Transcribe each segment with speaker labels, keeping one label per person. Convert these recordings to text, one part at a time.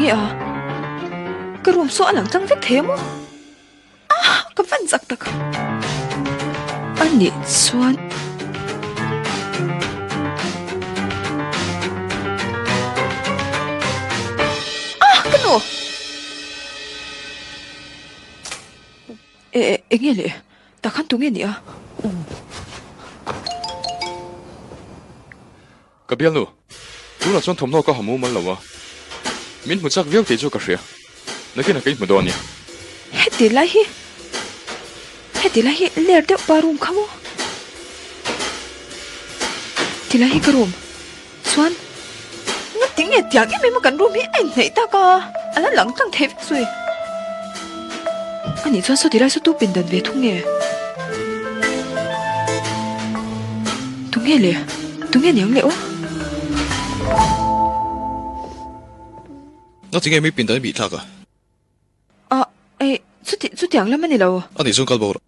Speaker 1: Enge a? Ka room saw a lang tlang vek thei a maw? Ah! Ka van chak tak. A nih chuan. Ah! Ka nu! E, enge le? Tak khan tunge ni a?
Speaker 2: Ka bialnu, tunah chuan thawmhnaw ka ha mumal lo a, min hmu chak viau tih chu ka hria, nakinah ka inhmu dawn nia.
Speaker 1: Heti lai hi, heti lai hi ler deuh pa room kha maw? Ti lai hi ka room, chuan ngati nge tiang em em a kan room hi a inhnaih tak a, a la lang tlang thei vek zui. Anih chuan saw ti lai saw tu pindan ve thung nge? Tunge le? Tunge niang le aw?
Speaker 2: Na tinge mi pindan i bih thlak a?
Speaker 1: A, ei, chuti, chutiang lam a ni lo.
Speaker 2: Anih chuan kal bo rawh.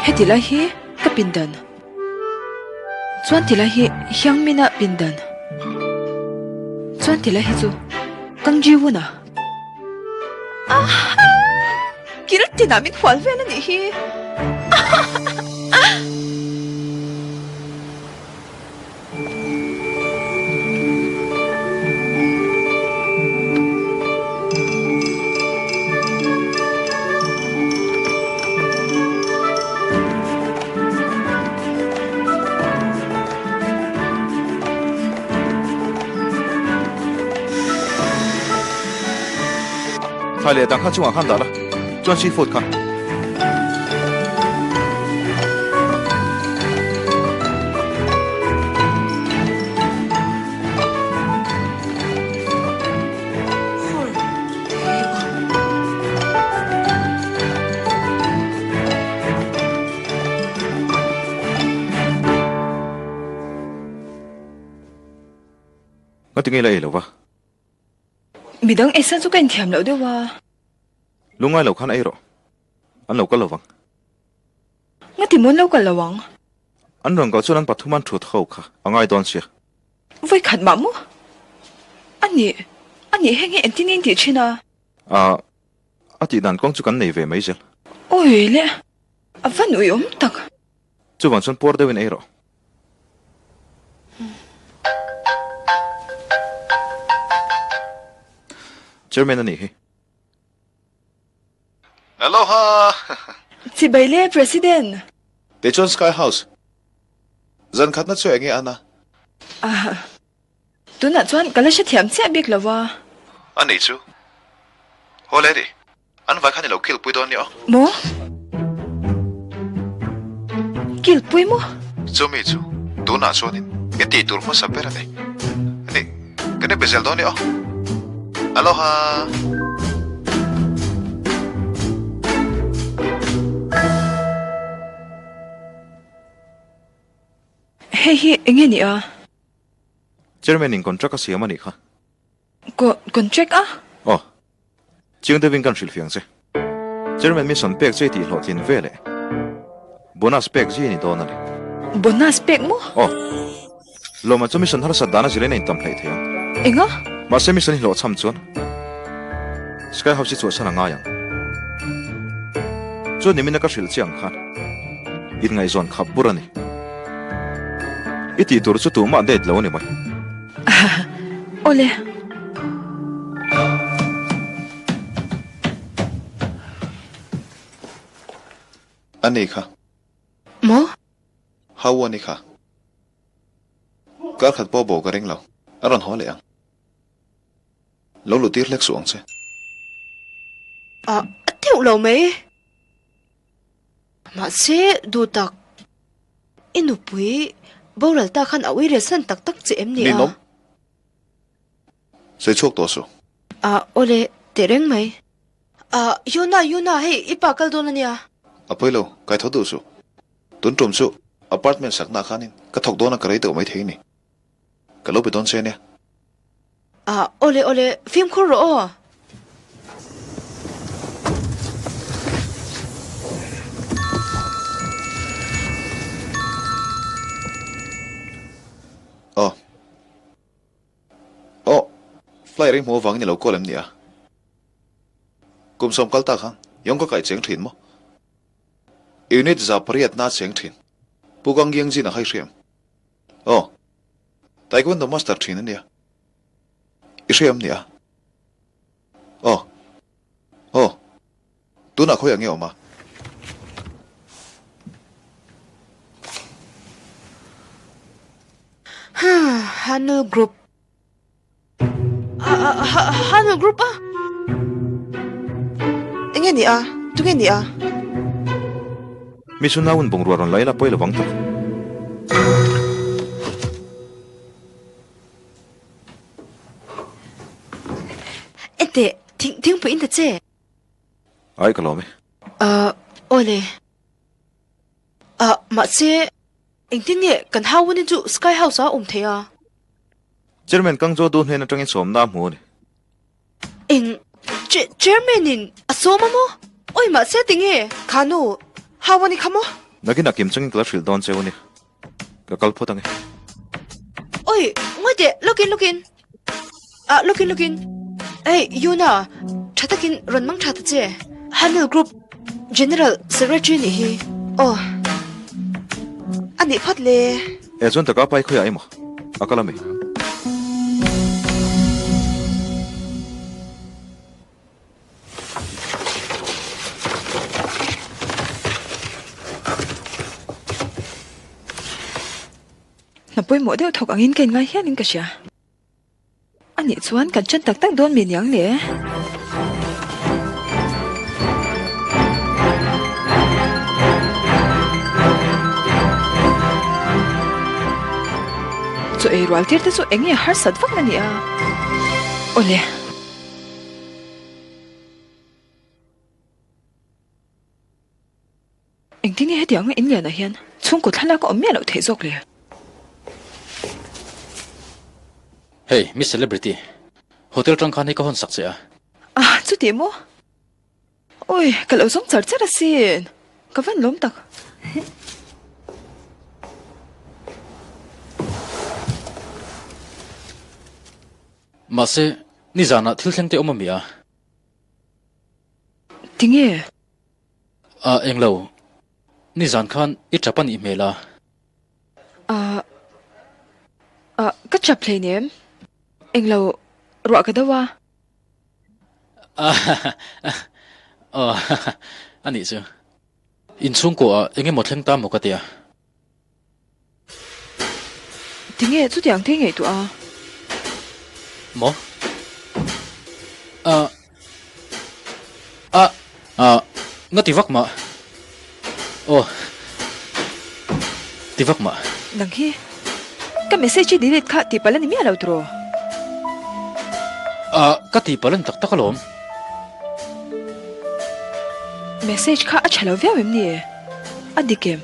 Speaker 1: Heti lai hi ka pindan. Chuan ti lai hi Hyangmina pindan. Chuan ti lai hi chu Kang Ji-woon-a. Aha! Kil tinah min hual vel a nih hi.
Speaker 2: Thlai leh dang kha chungah khan dah la, chuan seafood kha. Ngati nge la ei lo va?
Speaker 1: Midang eisan chu ka inthiam loh deuh a.
Speaker 2: Lungngai lo khan ei rawh. An lo kal lo vang.
Speaker 1: Ngati maw an lo kal lo ang?
Speaker 2: An rawn kal chuan an pathum an thut ho kha a ngai dawn sia.
Speaker 1: Vawi khat mah maw? A nih, a nih heng hi engtin in tih thin a?
Speaker 2: A, a tih dan kawng chu kan nei ve mai zel.
Speaker 1: Awi le, a va nuih awm tak.
Speaker 2: Chuvang chuan puar deuhin ei rawh. Chairman a nih hi.
Speaker 3: Aloha!
Speaker 1: Chibai le President!
Speaker 3: Tichuan Sky House zan khatna chu enge an a?
Speaker 1: Ah, tunah chuan ka la hrethiam chiah bik lo a.
Speaker 3: A nih chu. Haw leh ri. An vai khan i lo kilpui dawn nia aw.
Speaker 1: Maw? Kilpui maw?
Speaker 3: Chumi chu tunah chuanin i tih tur hmasa ber a ni. A nih, kan inbe zel dawn nia aw. Aloha!
Speaker 1: Hei hi eng nge ni a?
Speaker 2: Chairman in contract a siam a nih kha.
Speaker 1: Ko, contract a?
Speaker 2: Aw. Chiang deuhin kan hrilh fiang che. Chairman mission pek che i tih hlawhtlin ve leh bonus pek zia i ni dawn a ni.
Speaker 1: Bonus pek maw?
Speaker 2: Aw. Lawmah chu mission harsat dan a zir in a intam hleih thei ang.
Speaker 1: Enga?
Speaker 2: Mahse mission i hlawhchham chuan Sky House i chhuahsan a ngai ang. Chuan nimin a ka hrilh che ang khan inngaihzawn khap bur a ni. I tih tur chu tumah date lo a ni mai.
Speaker 1: Awle.
Speaker 3: A ni kha.
Speaker 1: Maw?
Speaker 3: Hau a ni kha. Kar khat pawh bo ka ring lo. A rawn haw leh ang. Lo luh tir hlek suh ang che.
Speaker 4: A teuh lo mai. Mahse, duh tak, i nupui boral ta khan a ui rel san tak tak che em ni a?
Speaker 3: Ninawm. Sawi chhuak tawh suh.
Speaker 4: A, awle, teh reng mai. A, Yuna, Yuna, hei i pa kal dawn a nia.
Speaker 3: A pawi lo, kai tho duh suh. Tun tum chu apartment sakna ah khanin ka thawk dawn a ka rei deuh mai thei ni. Ka lo be dawn che nia.
Speaker 4: A, awle, awle, fimkhur rawh aw.
Speaker 3: Flyer i hmuh avangin i lo call em ni a? Kum sawm kal ta khan Yong ka kaih cheng thin maw? Unit 800 na cheng thin. Pu Gang Yang Jin a khai hriam. Aw. Taekwondo master thin a nia. I hriam nia. Aw. Aw. Tunah khawiah nge awm a?
Speaker 4: Hanul Group. Hanul Group a?
Speaker 1: Enge ni a? Tunge ni a?
Speaker 2: Mi chu nauin bungrua rawn la ila pawi lovang tak.
Speaker 4: Enteh, thing thingpui in ta che.
Speaker 2: Ai ka lawm e.
Speaker 4: Ahh awle. Ahh mahse engtin nge kan hauin chu Sky House ah a awm thei a?
Speaker 2: Chairman Kang Jodu hnen atangin sawmna a hmu a ni.
Speaker 4: Eng Chairman in a sawm a maw? Awi mahse tinge?
Speaker 1: Kha nu, hau a ni kha maw?
Speaker 2: Nakin a kim chungin ka la hrilh dawn cheu a ni. Ka kal phawt ange.
Speaker 4: Oi, ngawi teh, lawkin lawkin. Ah, lawkin lawkin. Ei, Yuna, tha takin rawn mang tha ta che. Hanul Group General Secretary nih hi.
Speaker 1: Aw. A nih phawt le.
Speaker 2: E chuan taka pai khawiah emaw a kal ami?
Speaker 1: Hna pawimawh deuh thawk angin ka inngai hialin ka hria. A nih chuan kan ṭan tak tak dawn mi niang le? Chaw ei rual tir te chu eng nge harsat vak na nia? Awle. Engtin nge hetianga in lianah hian chhungkaw thlalak a awm miah loh theih zawk le?
Speaker 5: Hey, Miss Celebrity. Hotel tang khan hei ka hawn sak che a.
Speaker 1: Ah, chuti maw? Oi, ka lo zawng char char asin. Ka van lawm tak.
Speaker 5: Mahse, nizanah thil thleng te awm a mi a?
Speaker 1: Tinge?
Speaker 5: Ah, englo. Nizan khan i tap a nih hmel a.
Speaker 1: Ah, ah, ka tap hleinem. Englo, ruah ka do a.
Speaker 5: Ah, aw, a nih chu. Inchhungkaw ah eng emaw thleng ta maw ka tia.
Speaker 1: Tinge chutiang te ngaihtuah a?
Speaker 5: Maw? A A A Nga ti vak mah. Aw Ti vak mah.
Speaker 1: Nang hi ka message i delete kha tihpalh a ni miah lo tiraw?
Speaker 5: A Ka tihpalh a ni tak tak alawm.
Speaker 1: Message kha a tha lo viau em ni? A dik em?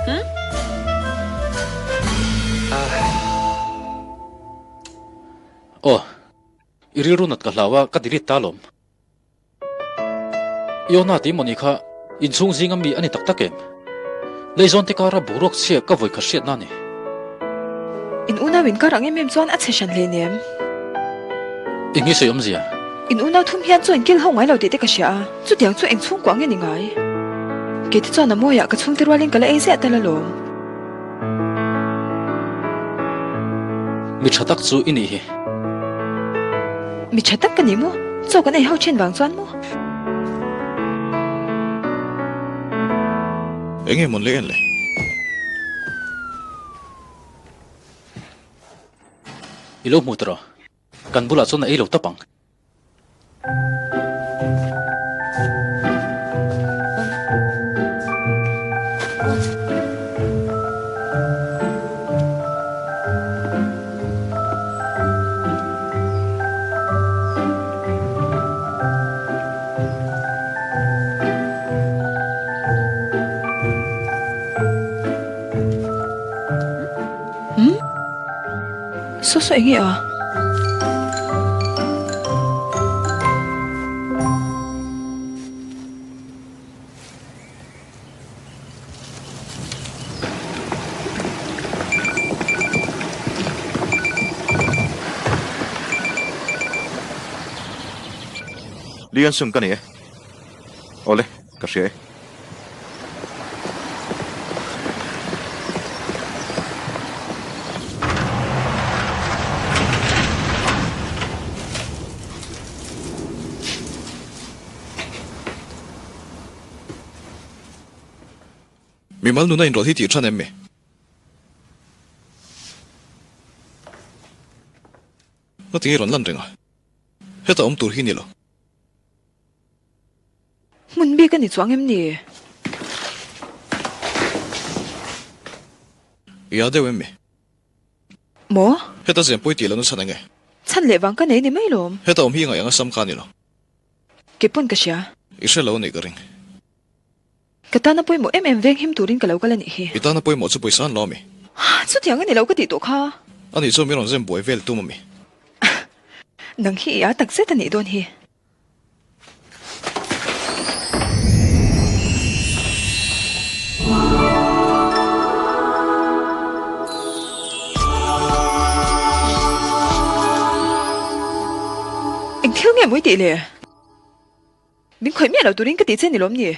Speaker 1: Hm?
Speaker 5: Aw, i rilru nat ka hlau a, ka delete ta alawm. I aw na tih mawni kha inchhung zinga mi a ni tak tak em? Leizawn te kara boruak chhia ka vawi khat hriatna a ni.
Speaker 1: In unau inkar ang em em chuan a chhe hran hle nem.
Speaker 5: Eng hi sawi awmzia?
Speaker 1: In unau thum hian chu in kil ho ngai lo tih te ka hria a, chutiang chu eng chhungkuah nge ni ngai? Kei te chuan a mawiah ka chhungte rualin ka la ei ziah tal alawm.
Speaker 5: Mi tha tak chu i nih hi.
Speaker 1: Mi tha tak ka ni maw? Chaw kan ei ho thin vang chuan maw?
Speaker 3: Enge mawn le en le?
Speaker 5: I lo hmu tawh rawh. Kan bulah chuan a ei lo tawp ang.
Speaker 1: Umm? Saw saw enge a?
Speaker 2: Lian Sung ka ni e. Awle, ka hria e.
Speaker 3: Mimal nuna inrawlh hi tih than em mi? Ngatinge rawn lan reng a? Heta awm tur hi ni lo.
Speaker 1: Hmun bik a ni chuang em ni?
Speaker 3: I a deuh em mi?
Speaker 1: Maw?
Speaker 3: Heta zem pawi tih lohna chhan eng nge?
Speaker 1: Chhan leh vang ka nei ni mai lawm.
Speaker 3: Heta awm hi ngaih anga sam ka ni lo.
Speaker 1: Ke pawn ka hria.
Speaker 3: I hre lo a nih ka ring.
Speaker 1: Ka tana pawimawh em em veng him turin ka lo kal a nih hi.
Speaker 3: I tana pawimawh chu pawisa an lo a mi?
Speaker 1: Chutiang a ni lo ka tih tawh kha.
Speaker 3: A nih chuan min rawn zem buai vel tum a mi?
Speaker 1: Nang hi i a tak zet a nih dawn hi. Eng thil nge maw i tih le? Min khawih miah lo turin ka tih che ni lawm ni?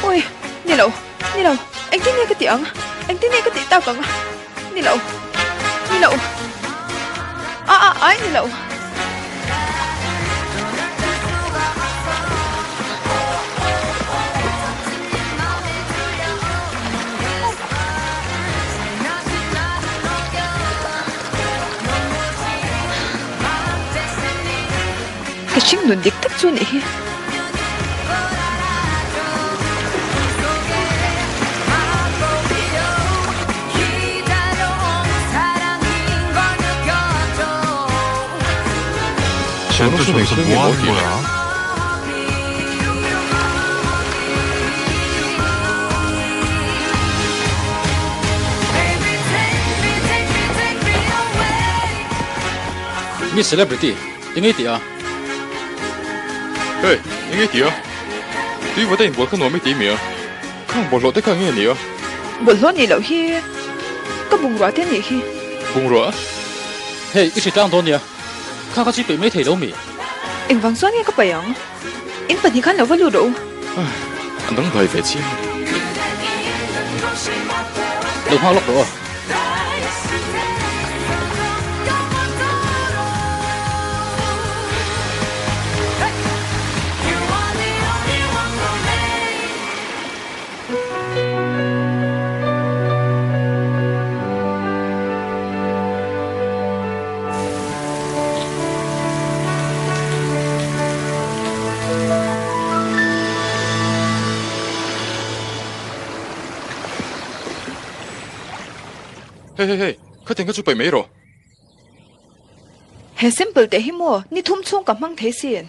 Speaker 1: Oi, ni lo, ni lo, engtin nge ka tih ang? Engtin nge ka tih tak ang? Ni lo, ni lo, a a ai ni lo. Ka hring nun dik tak chu a nih hi.
Speaker 5: Mi celebrity, eng ei tih a?
Speaker 6: Hey, eng ei tih a? Tui vawt a inbual kha nuam i ti mi a? Khang bawlhhlawh te kha nge ni a?
Speaker 1: Bawlhhlawh nih loh hi ka bungrua te nih hi.
Speaker 6: Bungrua?
Speaker 5: Hey, i hri tlang dawn nia. Kha ka chi peih mai thei lo mi?
Speaker 1: Engvang chuan nge ka paih ang? In pahnih khan lo va lut rawh u.
Speaker 6: An dang dai ve chiang.
Speaker 5: Lo nghak lawk rawh aw.
Speaker 6: Hei hei hei, khatiang kha chu paih mai rawh.
Speaker 1: He simple teh hi maw ni thum chhung ka hmang thei sin.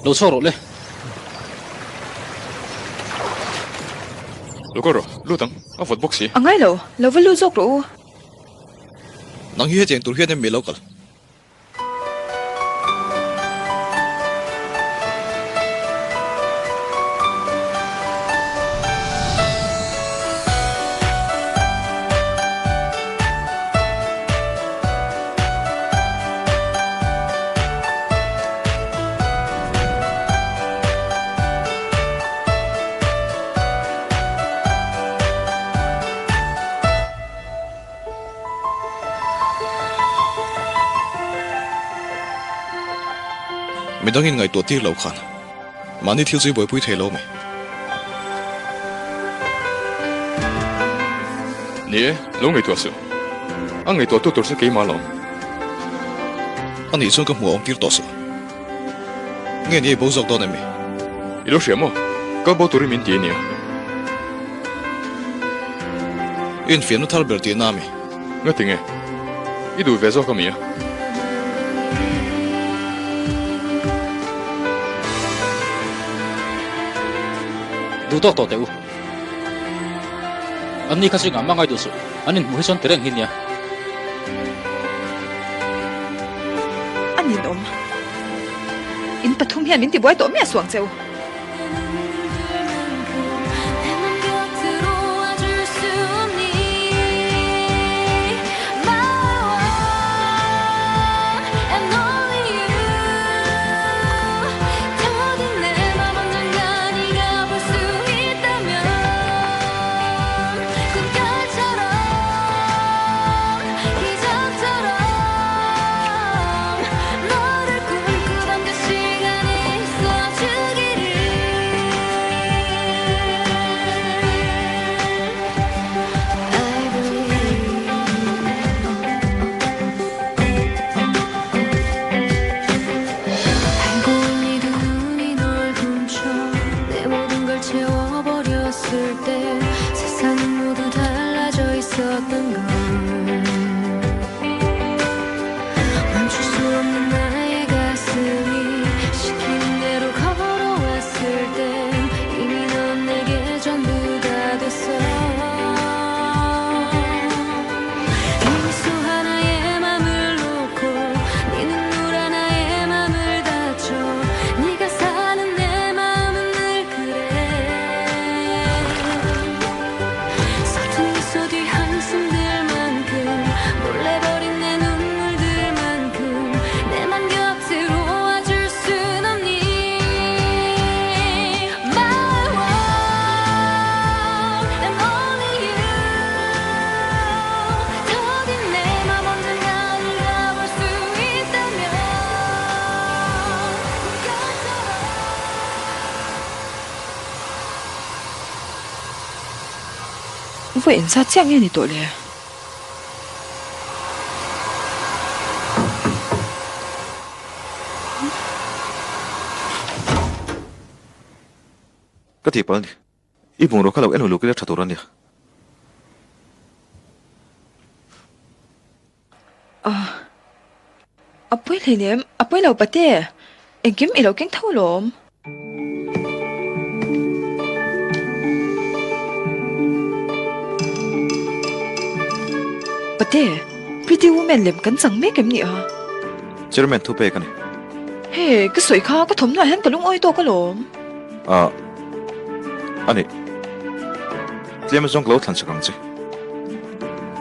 Speaker 5: Lo chhuak rawh le.
Speaker 6: Lo kal rawh, lut ang, a vawt bawk si.
Speaker 1: A ngai lo, lo va lut zawk rawh u.
Speaker 3: Nang hi hetiang tur hian em mi lo kal? Midang in ngaihtuah tir lo khan mahni thil chu i buaipui thei lo mai.
Speaker 6: Ni e, lo ngaihtuah suh. A ngaihtuah tu tur chu keimah lo.
Speaker 3: A nih chuan ka hmuh a awm tir tawh suh. Nge ni ei bo zawk dawn em mi?
Speaker 6: I lo hria maw? Kal bo turin min ti a nia.
Speaker 3: I infiamna thar ber tihna a mi?
Speaker 6: Ngati nge? I duh ve zawk a mi a?
Speaker 5: Duh tawk tawh teh u. An ni kha chu engah mah ngai duh suh. An inhmuh hi chuan ti reng hi nia.
Speaker 1: A ninawm. In pathum hian min tibuai tawh miah suang che u. Vawi engzat chiah nge ni tawh le?
Speaker 2: Ka tihpalh a ni. I bungraw kha lo en uluk ila tha tur a nia.
Speaker 1: Ah, a pawi hleinem, a pawi lo pate, engkim i lo keng tho lawm. Pate, Pretty Woman lem kan chang mek em ni a?
Speaker 2: Chairman thu pek a ni.
Speaker 1: He, ka sawi kha, ka thawmhnaw ah hian ka lungawi tawk alawm.
Speaker 2: Ah, a ni. Tlem zawng ka lo thlan chak ang che.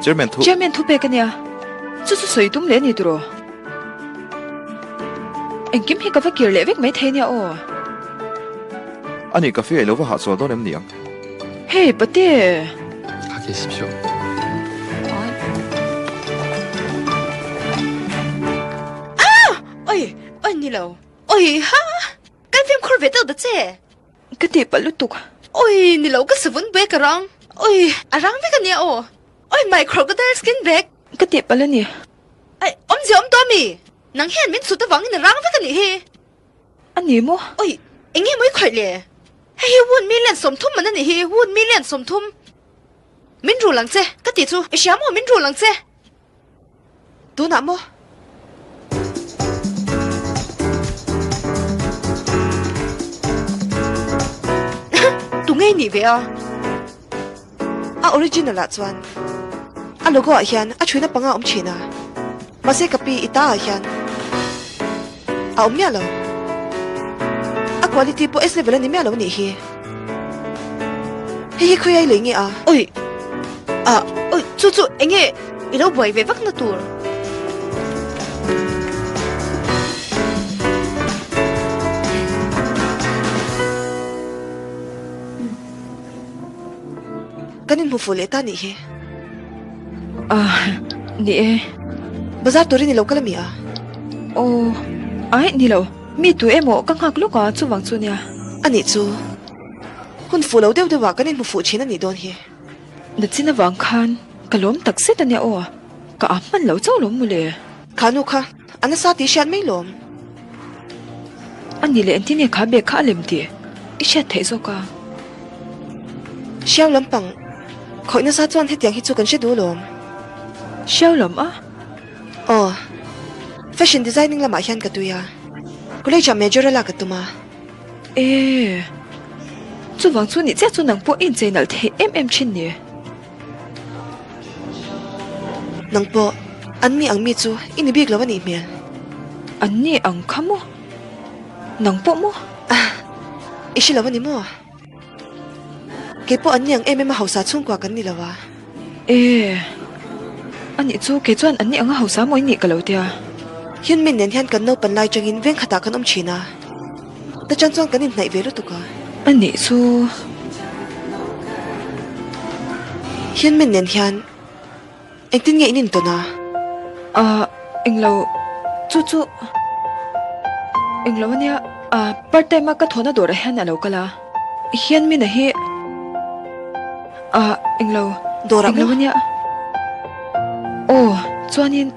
Speaker 2: Chairman thu.
Speaker 1: Chairman thu pek a nia. Chu chu sawi tum leh a ni tiraw? Engkim hi ka va kir leh vek mai thei nia aw.
Speaker 2: A nih cafe ah i lo va hahchawl dawn em ni ang?
Speaker 1: Hey pate!
Speaker 4: Ah! Oi! Oi ni lo. Oi ha! Kan fimkhur ve deuh ta che.
Speaker 1: Ka tihpalh lutuk.
Speaker 4: Oi, ni lo ka savun bag a rang. Oi, a rang vek a nia aw. Oi, my crocodile skin bag.
Speaker 1: Ka tihpalh a ni.
Speaker 4: Ai, awmzia awm tawh mi? Nang hian min chhut avangin a rang vek a nih hi.
Speaker 1: A ni maw?
Speaker 4: Oi, eng nge maw i khawih le? Hei hi wood million 30 man a nih hi, wood million 30. Min rul ang che, ka tih chu. I hria maw, min rul ang che. Tunah maw? Tunge i nih ve a?
Speaker 7: A original ah chuan a logo ah hian a thuina panga a awm thin a, mahse ka pi i ta ah hian a awm miah lo. A quality pawh S level a ni miah lo a nih hi. Hei hi khawi ai lei nge a?
Speaker 4: Oi! Ah, oi, chu chu enge i lo buai ve vak na tur?
Speaker 7: Kan inhmu fuh leh ta nih hi.
Speaker 1: Ah, ni e.
Speaker 7: Bazar turin i lo kal a mi a?
Speaker 1: Aw, ai, ni lo. Mi tu emaw ka nghak lawk a, chuvang chu nia.
Speaker 7: A nih chu, hun fuh lo deuh deuhah kan inhmu fuh thin a nih dawn hi.
Speaker 1: Nachin avang khan ka lawm tak zet a nia aw, ka a hman lo chauh lawm mawle.
Speaker 7: Kha nu kha a nasa tih hriat mai lawm.
Speaker 1: A nih leh engtin nge kha bag kha a lem tih i hriat theih zawk a?
Speaker 7: Hriau lampang. Khawih nasa chuan hetiang hi chu kan hre duh alawm.
Speaker 1: Hriau lam a?
Speaker 7: Aw. Fashion designing lamah hian ka tui a. College ah major a lak ka tum a.
Speaker 1: E. Chuvang chu nih chiah chu nang pawh i inchei nalh thei em em thin ni.
Speaker 7: Nang pawh an ni ang mi chu i ni bik lo a nih hmel.
Speaker 1: An ni ang kha maw? Nang pawh maw?
Speaker 7: Ah, i hre lo a ni maw? Kei pawh an ni ang em em a hausa chhungkua kan ni lo a.
Speaker 1: E, a nih chu kei chuan an ni ang a hausa maw i nih ka lo tia.
Speaker 7: Hyunmin nen hian kan naupan lai changin veng khatah kan awm thin a, ta chan chuan kan inhnaih ve lutuk a.
Speaker 1: A nih chu.
Speaker 7: Hyunmin nen hian Engtin nge in intawn a?
Speaker 1: Ahh, englo, chu chu englo ania, ahh, part time a ka thawhna dawrah hian a lo kal a, hian mina hi, ahh, englo,
Speaker 7: Dawrah
Speaker 1: englo
Speaker 7: maw?
Speaker 1: ania, aw, chuanin.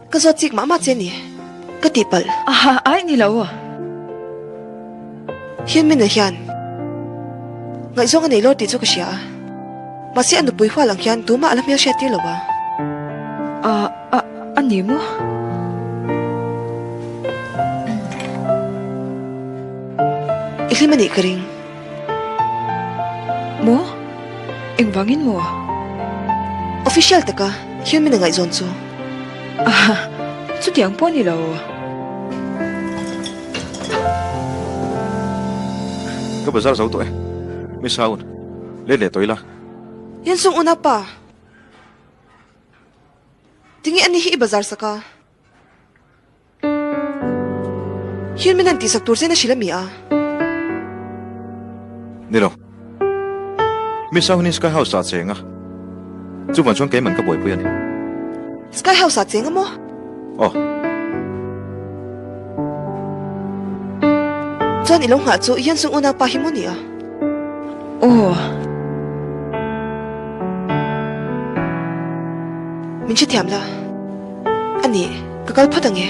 Speaker 7: Ka zawt chik mah mah che ni, ka tihpalh.
Speaker 1: Aha, ai ni lo.
Speaker 7: Hian Mina hian ngaihzawng a nei lawr tih chu ka hria a, mahse a nupui hual ang hian tumah a la hmelhriat tir lo a.
Speaker 1: A, a, a ni maw?
Speaker 7: I hlim a nih ka ring.
Speaker 1: Maw? Engvangin maw?
Speaker 7: Official taka hian min a ngaihzawn chu.
Speaker 1: Aha, chutiang pawh ni lo.
Speaker 2: Ka bazar zo tawh e. Miss Haun, let leh tawh ila.
Speaker 7: Hian sung unapa. Tinge ani hi i bazar sak a? Hian min han tihsak tur che na hrilh a mi a?
Speaker 2: Ni lo. Miss Ahun in Sky House ah cheng a. Chuvang chuan keiman ka buaipui a ni.
Speaker 7: Sky House ah cheng a maw?
Speaker 2: Aw.
Speaker 7: Chuan i lo nghah chu hian sung unaupa hi maw ni a?
Speaker 1: Aw.
Speaker 7: Min hrethiam la. A nih, ka kal phawt ang e.